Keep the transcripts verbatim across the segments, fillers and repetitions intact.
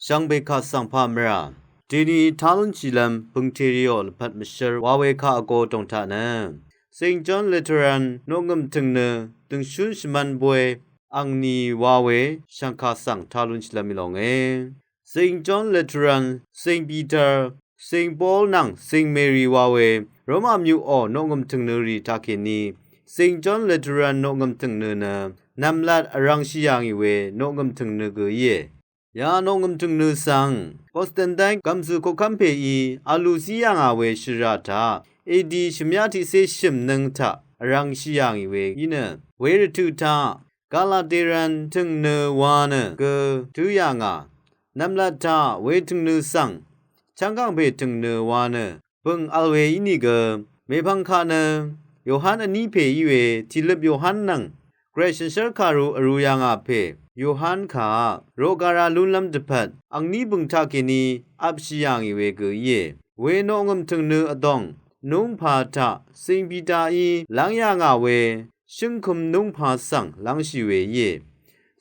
shvngbe kaq svng pà mvrà deni tá lúnshìlv́m bø̀ngtèrìò lvpat mvshv́r wa we kaq vgō dòng taq nø Saint John Lateran noqngø̀m tø̀ngnø dø̀ngshún shvmv́n bóy angni wa we shv̀ngkà svng tá lúnshìlv́m í lónge. Saint John Lateran, Saint Peter, Saint Paul nvng Saint Mary wa we Roma myuqò noqngø̀m tø̀ngnø rì taqkèní Saint John Lateran noqngø̀m tø̀ngnø nø nv̀mlat vrv̄ngshì yà ngì we noqngø̀m tø̀ngnø gø íe. Ya noqngø̀m tø̀ngnø svng Constantine gv̀mzø̀ koqkv́m pèí vlù zí yà ngà we shvrà taq A D shvmyá tiqcé shø̀m nøng taq vrv̄ngshì yà ngì we í nø we rvtøq taq Galateran tø̀ngnø wa nø gø tǿ yà ngà. Nv̀mlat taq we tø̀ngnø svng chv́ngkàngpè tø̀ngnø wa nø bø̀ng vl we ínìgø mèpvng kaq nø Yohan vní pè í we tìløp Yohan nvng Gvray shànshér kàru vrū yà ngà pè Yohan kàaq roqgara lúnlv́m dvpvt angní bø̀ng taqkèní vpshì yà ngì we gø íe. We noqngø̀m tø̀ngnø vdòng núngpā taq Saint Peter í lv́ng yà ngà we shǿngkøm núngpā svng lv́ngshì we íe.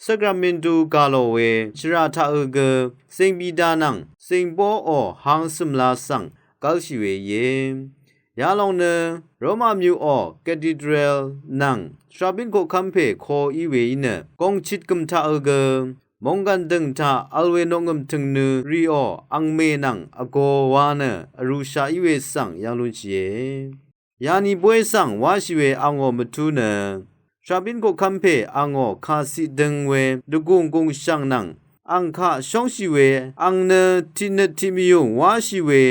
Sakramentu gà lò we shvrà taqø gø Saint Peter nvng Saint Paulò hang cø̀mla svng gv́lshì we íe. Yalòng nø Roma myuqò Cathedral nvng shvrabín koqkv́m pè ko í we í nø gòngchit gø̀m taqø gø mònggàn dø̀ng taq vl we noqngø̀m tø̀ngnø rìò angmè nvng vgō wa nø vrūshaq í we svng yv́ng lúnshìe. Yàni bóy svng wáshì we angò mvtú nø shvrabín koqkv́m pè angò kàciq døng we dvgùng gùngshv̀ng nvng ang kaq shóngshì we ang nø tiqnøt tiqmvyùng wáshì we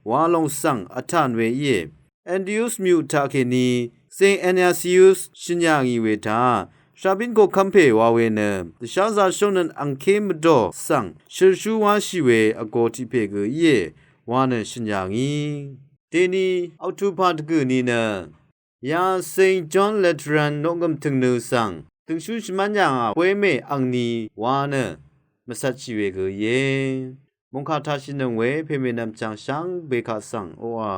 wa lòng svng vtàn we íe. Antius myuq taqkèní Saint Ignatius shø̀n yà ngì we taq shvrabín koqkv́m pè wa we nø dvsházā shóngnøt angké mvdò svng shø̀rshú wáshì we vgō tiq pè gø íe wa nø shø̀n yà ngì. Deni October dvgø̀ ni nø ya Saint John Lateran noqngø̀m tø̀ngnø svng dø̀ngshún shvmv́n yà ngà bóy mè angni wa nø mvcvtshì we gø íe. Mòngkà taqshìnøng we pèmè nv̀mchv̀ng shvngbe kaq svng oqà